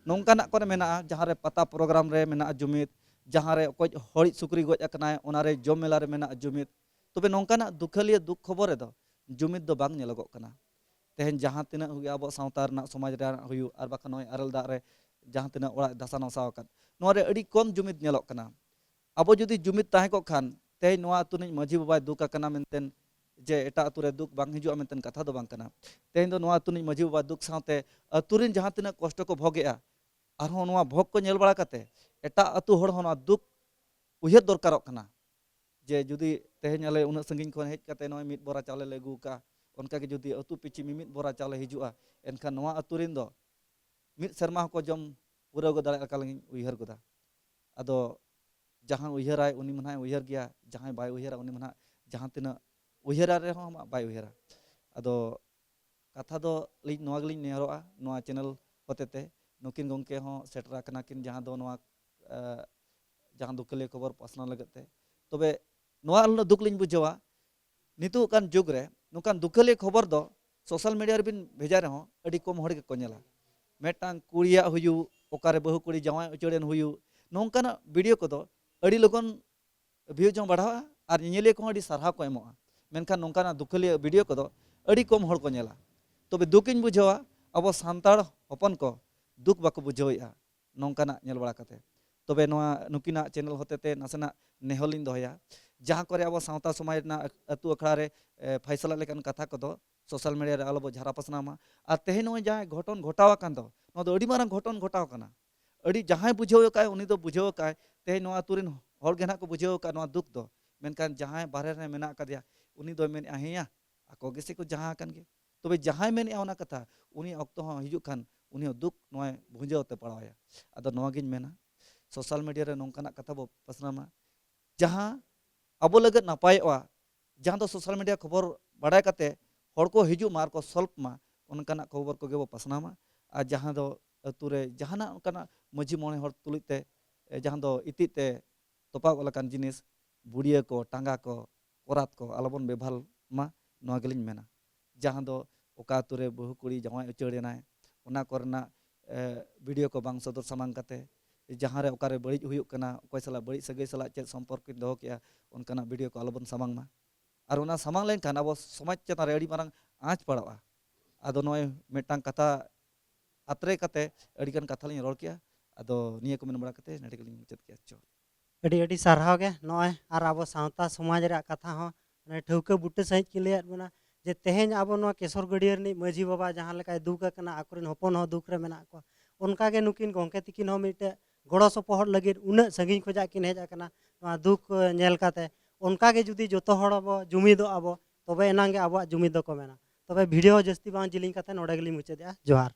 ᱱᱚᱝᱠᱟᱱᱟᱜ ᱠᱚᱨᱮ ᱢᱮᱱᱟᱜᱼᱟ, ᱡᱟᱦᱟᱸ ᱨᱮ ᱯᱟᱛᱟ ᱯᱨᱳᱜᱨᱟᱢ ᱨᱮ ᱢᱮᱱᱟᱜᱼᱟ ᱡᱩᱢᱤᱫ, ᱡᱟᱦᱟᱸ ᱨᱮ ᱚᱠᱚᱭ ᱦᱚᱲᱤᱡ ᱥᱩᱠᱨᱤ ᱜᱚᱡ ᱟᱠᱟᱱᱟᱭ, ᱚᱱᱟ ᱨᱮ ᱡᱚᱢ ᱢᱮᱞᱟ ᱨᱮ ᱢᱮᱱᱟᱜᱼᱟ ᱡᱩᱢᱤᱫ᱾ ᱛᱚᱵᱮ ᱱᱚᱝᱠᱟᱱᱟᱜ ᱫᱩᱠᱷᱟᱹᱞᱤᱭᱟᱹ ᱫᱩᱠ ᱠᱷᱚᱵᱚᱨ ᱨᱮᱫᱚ ᱡᱩᱢᱤᱫ ᱫᱚ ᱵᱟᱝ ᱧᱮᱞᱚᱜᱚᱜ ᱠᱟᱱᱟ᱾ ᱛᱮᱦᱮᱧ ᱡᱟᱦᱟᱸ ᱛᱤᱱᱟᱹᱜ ᱜᱮ ᱟᱵᱚ ᱥᱟᱶᱛᱟ ᱨᱮᱱᱟᱜ, ᱥᱚᱢᱟᱡᱽ ᱨᱮᱱᱟᱜ ᱦᱩᱭᱩᱜ, ᱟᱨ ᱵᱟᱠᱷᱟᱱ ᱱᱚᱜᱼᱚᱭ ᱟᱨᱮᱞ ᱫᱟᱜ ᱨᱮ ᱡᱟᱦᱟᱸ ᱛᱤᱱᱟᱹᱜ ᱚᱲᱟᱜ ᱫᱷᱟᱥᱟᱣ ᱱᱟᱥᱟᱣ ᱟᱠᱟᱫ, ᱱᱚᱣᱟ ᱨᱮ ᱟᱹᱰᱤ ᱠᱚᱢ ᱡᱩᱢᱤᱫ ᱧᱮᱞᱚᱜ ᱠᱟᱱᱟ᱾ ᱟᱵᱚ ᱡᱩᱫᱤ ᱡᱩᱢᱤᱫ ᱛᱟᱦᱮᱸ ᱠᱚᱜ ᱠᱷᱟᱱ, ᱛᱮᱦᱮᱧ ᱱᱚᱣᱟ ᱟᱹᱛᱩ ᱨᱤᱱᱤᱡ ᱢᱟᱹᱡᱷᱤ ᱵᱟᱵᱟᱭ ᱫᱩᱠ ᱟᱠᱟᱱᱟ ᱢᱮᱱᱛᱮ ᱡᱮ ᱮᱴᱟᱜ ᱟᱹᱛᱩ ᱨᱮ ᱫᱩᱠ ᱵᱟᱝ ᱦᱤᱡᱩᱜᱼᱟ ᱢᱮᱱᱛᱮ ᱠᱟᱛᱷᱟ ᱫᱚ ᱵᱟᱝ ᱠᱟᱱᱟ᱾ ᱛᱮᱦᱮᱧ ᱫᱚ ᱱᱚᱣᱟ ᱟᱹᱛᱩ ᱨᱤᱱᱤᱡ ᱢᱟᱹᱡᱷᱤ ᱵᱟᱵᱟ ᱫᱩᱠ ᱥᱟᱶᱛᱮ ᱟᱹᱛᱩ ᱨᱤᱱ ᱡᱟᱦᱟᱸ ᱛᱤᱱᱟᱹᱜ ᱠᱚᱥᱴᱚ ᱠᱚ ᱵᱷᱳᱜᱮᱜᱼᱟ, ᱟᱨᱦᱚᱸ ᱱᱚᱣᱟ ᱵᱷᱳᱜᱽ ᱠᱚ ᱧᱮᱞ ᱵᱟᱲᱟ ᱠᱟᱛᱮ ᱮᱴᱟᱜ ᱟᱹᱛᱩ ᱦᱚᱲ ᱦᱚᱸ ᱱᱚᱣᱟ ᱫᱩᱠ ᱩᱭᱦᱟᱹᱨ ᱫᱚᱨᱠᱟᱨᱚᱜ ᱠᱟᱱᱟ᱾ ᱡᱮ ᱡᱩᱫᱤ ᱛᱮᱦᱮᱧ ᱟᱞᱮ ᱩᱱᱟᱹᱜ ᱥᱟᱺᱜᱤᱧ ᱠᱷᱚᱱ ᱦᱮᱡ ᱠᱟᱛᱮ ᱱᱚᱜᱼᱚᱭ ᱢᱤᱫ ᱵᱚᱨᱟ ᱪᱟᱣᱞᱮ ᱞᱮ ᱟᱹᱜᱩ ᱠᱟᱜᱼᱟ, ᱚᱱᱠᱟᱜᱮ ᱡᱩᱫᱤ ᱟᱹᱛᱩ ᱯᱤᱪᱷᱤ ᱢᱤᱢᱤᱫ ᱵᱚᱨᱟ ᱪᱟᱣᱞᱮ ᱦᱤᱡᱩᱜᱼᱟ, ᱮᱱᱠᱷᱟᱱ ᱱᱚᱣᱟ ᱟᱹᱛᱩ ᱨᱤᱱ ᱫᱚ ᱢᱤᱫ ᱥᱮᱨᱢᱟ ᱦᱚᱸᱠᱚ ᱡᱚᱢ ᱯᱩᱨᱟᱹᱣ ᱜᱚᱫ ᱫᱟᱲᱮᱭᱟᱜ ᱞᱮᱠᱟ ᱞᱤᱧ ᱩᱭᱦᱟᱹᱨ ᱜᱚᱫᱟ᱾ ᱟᱫᱚ ᱡᱟᱦᱟᱸᱭ ᱩᱭᱦᱟᱹᱨᱟᱭ ᱩᱱᱤ ᱢᱟ ᱱᱟᱦᱟᱜ ᱩᱭᱦᱟᱹᱨ ᱜᱮᱭᱟ, ᱡᱟᱦᱟᱸᱭ ᱵᱟᱭ ᱩᱭᱦᱟᱹᱨᱟ ᱩᱱᱤ ᱢᱟ ᱱᱟᱦᱟᱜ ᱡᱟᱦᱟᱸ ᱛᱤᱱᱟᱹᱜ ᱩᱭᱦᱟᱹᱨᱟ ᱨᱮᱦᱚᱸ ᱟᱢᱟᱜ ᱵᱟᱭ ᱩᱭᱦᱟᱹᱨᱟ᱾ ᱟᱫᱚ ᱠᱟᱛᱷᱟ ᱫᱚ ᱞᱤᱧ ᱱᱚᱣᱟ ᱜᱮᱞᱤᱧ ᱱᱮᱦᱚᱨᱚᱜᱼᱟ ᱱᱚᱣᱟ ᱪᱮᱱᱮᱞ ᱦᱚᱛᱮᱛᱮ, ᱱᱩᱠᱤᱱ ᱜᱚᱢᱠᱮ ᱦᱚᱸ ᱥᱮᱴᱮᱨ ᱟᱠᱟᱱᱟ ᱠᱤᱱ ᱡᱟᱦᱟᱸ ᱫᱚ ᱱᱚᱣᱟ, ᱮ, ᱡᱟᱦᱟᱸ ᱫᱩᱠᱷᱟᱹᱞᱤᱭᱟᱹ ᱠᱷᱚᱵᱚᱨ ᱯᱟᱥᱱᱟᱣ ᱞᱟᱹᱜᱤᱫ ᱛᱮ᱾ ᱛᱚᱵᱮ ᱱᱚᱣᱟ ᱩᱱᱟᱹᱜ ᱫᱩᱠ ᱞᱤᱧ ᱵᱩᱡᱷᱟᱹᱣᱟ, ᱱᱤᱛᱚᱜ ᱠᱟᱱ ᱡᱩᱜᱽ ᱨᱮ ᱱᱚᱝᱠᱟᱱ ᱫᱩᱠᱷᱟᱹᱞᱤᱭᱟᱹ ᱠᱷᱚᱵᱚᱨ ᱫᱚ ᱥᱳᱥᱟᱞ ᱢᱤᱰᱤᱭᱟ ᱨᱮᱵᱤᱱ ᱵᱷᱮᱡᱟ ᱨᱮᱦᱚᱸ ᱟᱹᱰᱤ ᱠᱚᱢ ᱦᱚᱲ ᱜᱮᱠᱚ ᱧᱮᱞᱟ᱾ ᱢᱤᱫᱴᱟᱝ ᱠᱩᱲᱤᱭᱟᱜ ᱦᱩᱭᱩᱜ, ᱚᱠᱟᱨᱮ ᱵᱟᱹᱦᱩ ᱠᱩᱲᱤ ᱡᱟᱶᱟᱭ ᱩᱪᱟᱹᱲᱮᱱ ᱦᱩᱭᱩᱜ, ᱱᱚᱝᱠᱟᱱᱟᱜ ᱵᱷᱤᱰᱤᱭᱳ ᱠᱚᱫᱚ ᱟᱹᱰᱤ ᱞᱚᱜᱚᱱ ᱵᱷᱤᱭᱩᱡᱽ ᱦᱚᱸ ᱵᱟᱲᱦᱟᱜᱼᱟ ᱟᱨ ᱧᱮᱧᱮᱞᱤᱭᱟᱹ ᱠᱚᱦᱚᱸ ᱟᱹᱰᱤ ᱥᱟᱨᱦᱟᱣ ᱠᱚ ᱮᱢᱚᱜᱼᱟ᱾ ᱢᱮᱱᱠᱷᱟᱱ ᱱᱚᱝᱠᱟᱱᱟᱜ ᱫᱩᱠᱷᱟᱹᱞᱤᱭᱟᱹ ᱵᱷᱤᱰᱤᱭᱳ ᱠᱚᱫᱚ ᱟᱹᱰᱤ ᱠᱚᱢ ᱦᱚᱲ ᱠᱚ ᱧᱮᱞᱟ᱾ ᱛᱚᱵᱮ ᱫᱩᱠᱤᱧ ᱵᱩᱡᱷᱟᱹᱣᱟ ᱟᱵᱚ ᱥᱟᱱᱛᱟᱲ ᱦᱚᱯᱚᱱ ᱠᱚ ᱫᱩᱠ ᱵᱟᱠᱚ ᱵᱩᱡᱷᱟᱹᱣᱮᱫᱼᱟ ᱱᱚᱝᱠᱟᱱᱟᱜ ᱧᱮᱞ ᱵᱟᱲᱟ ᱠᱟᱛᱮ᱾ ᱛᱚᱵᱮ ᱱᱚᱣᱟ ᱱᱩᱠᱤᱱᱟᱜ ᱪᱮᱱᱮᱞ ᱦᱚᱛᱮᱛᱮ ᱱᱟᱥᱮᱱᱟᱜ ᱱᱮᱦᱚᱨ ᱞᱤᱧ ᱫᱚᱦᱚᱭᱟ, ᱡᱟᱦᱟᱸ ᱠᱚᱨᱮ ᱟᱵᱚ ᱥᱟᱶᱛᱟ ᱥᱚᱢᱟᱡᱽ ᱨᱮᱱᱟᱜ ᱟᱹᱛᱩ ᱟᱠᱷᱲᱟ ᱨᱮ, ᱮ, ᱯᱷᱟᱭᱥᱟᱞᱟ ᱞᱮᱠᱟᱱ ᱠᱟᱛᱷᱟ ᱠᱚᱫᱚ ᱥᱳᱥᱟᱞ ᱢᱤᱰᱤᱭᱟ ᱨᱮ ᱟᱞᱚ ᱵᱚ ᱡᱷᱟᱨᱟ ᱯᱟᱥᱱᱟᱣ ᱢᱟ᱾ ᱟᱨ ᱛᱮᱦᱮᱧ ᱱᱚᱜᱼᱚᱭ ᱡᱟᱦᱟᱸ ᱜᱷᱚᱴᱚᱱ ᱜᱷᱚᱴᱟᱣ ᱟᱠᱟᱱ ᱫᱚ, ᱱᱚᱣᱟ ᱫᱚ ᱟᱹᱰᱤ ᱢᱟᱨᱟᱝ ᱜᱷᱚᱴᱚᱱ ᱜᱷᱚᱴᱟᱣ ᱟᱠᱟᱱᱟ᱾ ᱟᱹᱰᱤ ᱡᱟᱦᱟᱸᱭ ᱵᱩᱡᱷᱟᱹᱣ ᱟᱠᱟᱫ ᱩᱱᱤ ᱫᱚ ᱵᱩᱡᱷᱟᱹᱣ ᱟᱠᱟᱫ, ᱛᱮᱦᱮᱧ ᱱᱚᱣᱟ ᱟᱹᱛᱩ ᱨᱮᱱ ᱦᱚᱲ ᱜᱮ ᱱᱟᱦᱟᱜ ᱠᱚ ᱵᱩᱡᱷᱟᱹᱣ ᱟᱠᱟᱫ ᱱᱚᱣᱟ ᱫᱩᱠ ᱫᱚ, ᱢᱮᱱᱠᱷᱟᱱ ᱡᱟᱦᱟᱸᱭ ᱵᱟᱦᱨᱮ ᱨᱮ ᱢᱮᱱᱟᱜ ᱟᱠᱟᱫᱮᱭᱟ ᱩᱱᱤ ᱫᱚᱭ ᱢᱮᱱᱮᱫᱼᱟ, ᱦᱮᱸᱭᱟ, ᱟᱠᱚ ᱜᱮᱥᱮ ᱠᱚ ᱡᱟᱦᱟᱸ ᱟᱠᱟᱱ ᱜᱮ᱾ ᱛᱚᱵᱮ ᱡᱟᱦᱟᱸᱭ ᱢᱮᱱᱮᱫᱼᱟ ᱚᱱᱟ ᱠᱟᱛᱷᱟ, ᱩᱱᱤ ᱚᱠᱛᱚ ᱦᱚᱸ ᱦᱤᱡᱩᱜ ᱠᱷᱟᱱ ᱩᱱᱤ ᱦᱚᱸ ᱫᱩᱠ ᱱᱚᱣᱟᱭ ᱵᱷᱩᱸᱡᱟᱹᱣ ᱛᱮ ᱯᱟᱲᱟᱣᱟᱭᱟ᱾ ᱟᱫᱚ ᱱᱚᱣᱟ ᱜᱤᱧ ᱢᱮᱱᱟ, ᱥᱳᱥᱟᱞ ᱢᱤᱰᱤᱭᱟ ᱨᱮ ᱱᱚᱝᱠᱟᱱᱟᱜ ᱠᱟᱛᱷᱟ ᱵᱚ ᱯᱟᱥᱱᱟᱣ ᱢᱟ, ᱡᱟᱦᱟᱸ ᱟᱵᱚ ᱞᱟᱹᱜᱤᱫ ᱱᱟᱯᱟᱭᱚᱜᱼᱟ, ᱡᱟᱦᱟᱸ ᱫᱚ ᱥᱳᱥᱟᱞ ᱢᱤᱰᱤᱭᱟ ᱠᱷᱚᱵᱚᱨ ᱵᱟᱲᱟᱭ ᱠᱟᱛᱮ ᱦᱚᱲ ᱠᱚ ᱦᱤᱡᱩᱜ ᱢᱟ ᱟᱨ ᱠᱚ ᱥᱚᱞᱵᱷ ᱢᱟ, ᱚᱱᱠᱟᱱᱟᱜ ᱠᱷᱚᱵᱚᱨ ᱠᱚᱜᱮ ᱵᱚ ᱯᱟᱥᱱᱟᱣ ᱢᱟ᱾ ᱟᱨ ᱡᱟᱦᱟᱸ ᱫᱚ ᱟᱹᱛᱩ ᱨᱮ ᱡᱟᱦᱟᱱᱟᱜ ᱚᱱᱠᱟᱱᱟᱜ ᱢᱟᱹᱡᱷᱤ ᱢᱚᱬᱮ ᱦᱚᱲ ᱛᱩᱞᱩᱡ ᱛᱮ, ᱮ, ᱡᱟᱦᱟᱸ ᱫᱚ ᱤᱛᱤᱡ ᱛᱮ ᱛᱚᱯᱟᱜᱚᱜ ᱞᱮᱠᱟᱱ ᱡᱤᱱᱤᱥ, ᱵᱩᱲᱤᱭᱟᱹ ᱠᱚ, ᱴᱟᱸᱜᱟ ᱠᱚ, ᱠᱚᱨᱟᱛ ᱠᱚ ᱟᱞᱚᱵᱚᱱ ᱵᱮᱵᱷᱟᱨ ᱢᱟ, ᱱᱚᱣᱟ ᱜᱮᱞᱤᱧ ᱢᱮᱱᱟ᱾ ᱡᱟᱦᱟᱸ ᱫᱚ ᱚᱠᱟ ᱟᱹᱛᱩ ᱨᱮ ᱵᱟᱹᱦᱩ ᱠᱩᱲᱤ ᱡᱟᱶᱟᱭ ᱩᱪᱟᱹᱲ ᱮᱱᱟᱭ, ᱚᱱᱟ ᱠᱚᱨᱮᱱᱟᱜ, ᱮ, ᱵᱷᱤᱰᱤᱭᱳ ᱠᱚ ᱵᱟᱝ ᱥᱚᱫᱚᱨ ᱥᱟᱢᱟᱝ ᱠᱟᱛᱮ, ᱡᱟᱦᱟᱸ ᱨᱮ ᱚᱠᱟᱨᱮ ᱵᱟᱹᱲᱤᱡ ᱦᱩᱭᱩᱜ ᱠᱟᱱᱟ, ᱚᱠᱚᱭ ᱥᱟᱞᱟᱜ ᱵᱟᱹᱲᱤᱡ ᱥᱟᱹᱜᱟᱹᱭ ᱥᱟᱞᱟᱜ ᱪᱮᱫ ᱥᱚᱢᱯᱚᱨᱠᱚᱧ ᱫᱚᱦᱚ ᱠᱮᱜᱼᱟ, ᱚᱱᱠᱟᱱᱟᱜ ᱵᱷᱤᱰᱤᱭᱳ ᱠᱚ ᱟᱞᱚᱵᱚᱱ ᱥᱟᱢᱟᱝ ᱢᱟ᱾ ᱟᱨ ᱚᱱᱟ ᱥᱟᱢᱟᱝ ᱞᱮᱱᱠᱷᱟᱱ ᱟᱵᱚ ᱥᱚᱢᱟᱡᱽ ᱪᱮᱛᱟᱱ ᱨᱮ ᱟᱹᱰᱤ ᱢᱟᱨᱟᱝ ᱟᱸᱪ ᱯᱟᱲᱟᱜᱼᱟ᱾ ᱟᱫᱚ ᱱᱚᱜᱼᱚᱭ ᱢᱤᱫᱴᱟᱝ ᱠᱟᱛᱷᱟ ᱟᱛᱨᱮ ᱠᱟᱛᱮ ᱟᱹᱰᱤᱜᱟᱱ ᱠᱟᱛᱷᱟ ᱞᱤᱧ ᱨᱚᱲ ᱠᱮᱜᱼᱟ᱾ ᱟᱫᱚ ᱱᱤᱭᱟᱹ ᱠᱚ ᱢᱮᱱ ᱵᱟᱲᱟ ᱠᱟᱛᱮ ᱱᱚᱸᱰᱮ ᱜᱮᱞᱤᱧ ᱢᱩᱪᱟᱹᱫ ᱠᱮᱜᱼᱟ᱾ ᱡᱚᱦᱟᱨ᱾ ᱟᱹᱰᱤ ᱟᱹᱰᱤ ᱥᱟᱨᱦᱟᱣ ᱜᱮ᱾ ᱱᱚᱜᱼᱚᱭ ᱟᱨ ᱟᱵᱚ ᱥᱟᱶᱛᱟ ᱥᱚᱢᱟᱡᱽ ᱨᱮᱭᱟᱜ ᱠᱟᱛᱷᱟ ᱦᱚᱸ ᱢᱟᱱᱮ ᱴᱷᱟᱹᱣᱠᱟᱹ ᱵᱩᱴᱟᱹ ᱥᱟᱺᱦᱤᱡ ᱠᱤᱱ ᱞᱟᱹᱭᱟᱫ ᱵᱚᱱᱟ ᱡᱮ ᱛᱮᱦᱮᱧ ᱟᱵᱚ ᱱᱚᱣᱟ ᱠᱮᱥᱚᱨ ᱜᱟᱹᱰᱭᱟᱹ ᱨᱤᱱᱤᱡ ᱢᱟᱹᱡᱷᱤ ᱵᱟᱵᱟ ᱡᱟᱦᱟᱸ ᱞᱮᱠᱟᱭ ᱫᱩᱠ ᱟᱠᱟᱱᱟ, ᱟᱠᱚᱨᱮᱱ ᱦᱚᱯᱚᱱ ᱦᱚᱸ ᱫᱩᱠ ᱨᱮ ᱢᱮᱱᱟᱜ ᱠᱚᱣᱟ, ᱚᱱᱠᱟ ᱜᱮ ᱱᱩᱠᱤᱱ ᱜᱚᱢᱠᱮ ᱛᱤᱠᱤᱱ ᱦᱚᱸ ᱢᱤᱫᱴᱮᱡ ᱜᱚᱲᱚ ᱥᱚᱯᱚᱦᱚᱫ ᱞᱟᱹᱜᱤᱫ ᱩᱱᱟᱹᱜ ᱥᱟᱺᱜᱤᱧ ᱠᱷᱚᱱᱟᱜ ᱠᱤᱱ ᱦᱮᱡ ᱟᱠᱟᱱᱟ᱾ ᱱᱚᱣᱟ ᱫᱩᱠ ᱧᱮᱞ ᱠᱟᱛᱮ ᱚᱱᱠᱟ ᱜᱮ ᱡᱩᱫᱤ ᱡᱚᱛᱚ ᱦᱚᱲ ᱵᱚ ᱡᱩᱢᱤᱫᱚᱜ ᱟᱵᱚ, ᱛᱚᱵᱮ ᱮᱱᱟᱝ ᱜᱮ ᱟᱵᱚᱣᱟᱜ ᱡᱩᱢᱤᱫ ᱫᱚᱠᱚ ᱢᱮᱱᱟ᱾ ᱛᱚᱵᱮ ᱵᱷᱤᱰᱤᱭᱳ ᱡᱟᱹᱥᱛᱤ ᱵᱟᱝ ᱡᱤᱞᱤᱧ ᱠᱟᱛᱮ ᱱᱚᱰᱮ ᱜᱮᱞᱤᱧ ᱢᱩᱪᱟᱹᱫᱮᱜᱼᱟ᱾ ᱡᱚᱦᱟᱨ᱾